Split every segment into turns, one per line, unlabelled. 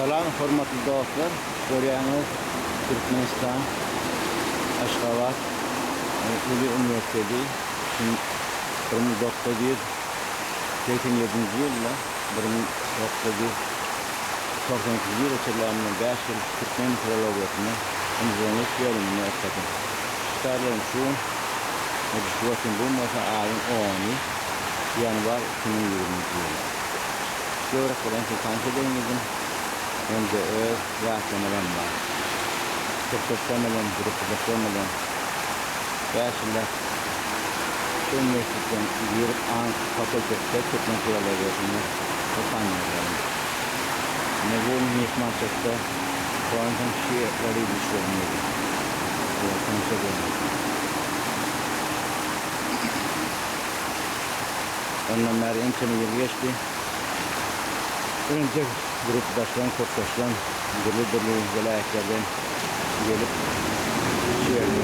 Salam hormatly dostlar, görýäňiz Türkmenistan, Aşgabat uly uniwersiteti 1987-nji ýylda 1992-nji ýyla çenli men 5 ýyl türkmen filologiýasyny inženerlik bölüminde okadym. Şu şu gün düşüp otyryn, bu gün bolsa aýyň ony, ýanwar 2020-nji ýyly. Şu bilen sizi tanyş edeýin diýdim. Hem-de öz ýatlamalarym bar. Kursdaşlarym bilen, grupdaşlarym bilen 5 ýyllap şu uniwersitetden girip an fakultetde türkmen filologiýasynda okan ýyllarym. Ine bu myhmançylykda soň şu ýerleri düşüren ýeri. Tanyş edeýin diýdim. Ondan bäri ençeme ýyl geçdi. Entek grupdaşlaň, kursdaşlaň dürli-dürli welaýatlardan gelip şu ýerde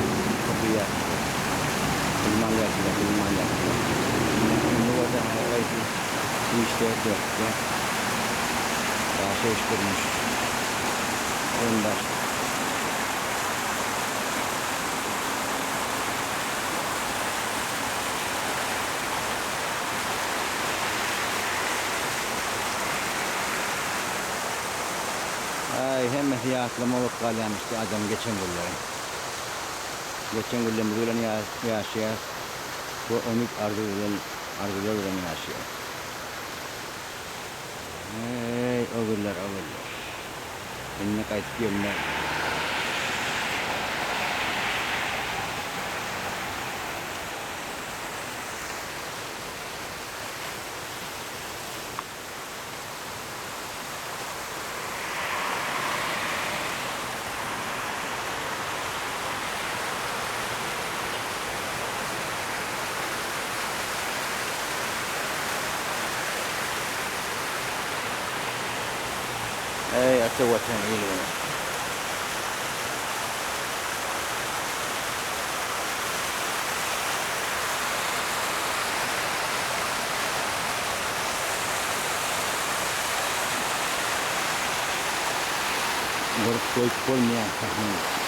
okaýar. Bilim alýardylar, bilim alýardylar. Indi bolsa her haýsy işde, dertde ýaşaýyş durmuş kynlaşdy. Aý, hemmesi ýatlama bolup galýamyşdy adam geçen günleri. Geçen günlerimiz bilen ýaşaýas we umyt arzuw bilen arzuwlar bilen ýaşaýas. Eý, o günler, o günler. Indi gaýdyp gelmez. Eý, ata Watan, il-gün! Görüp doýup bolmaýan sahna.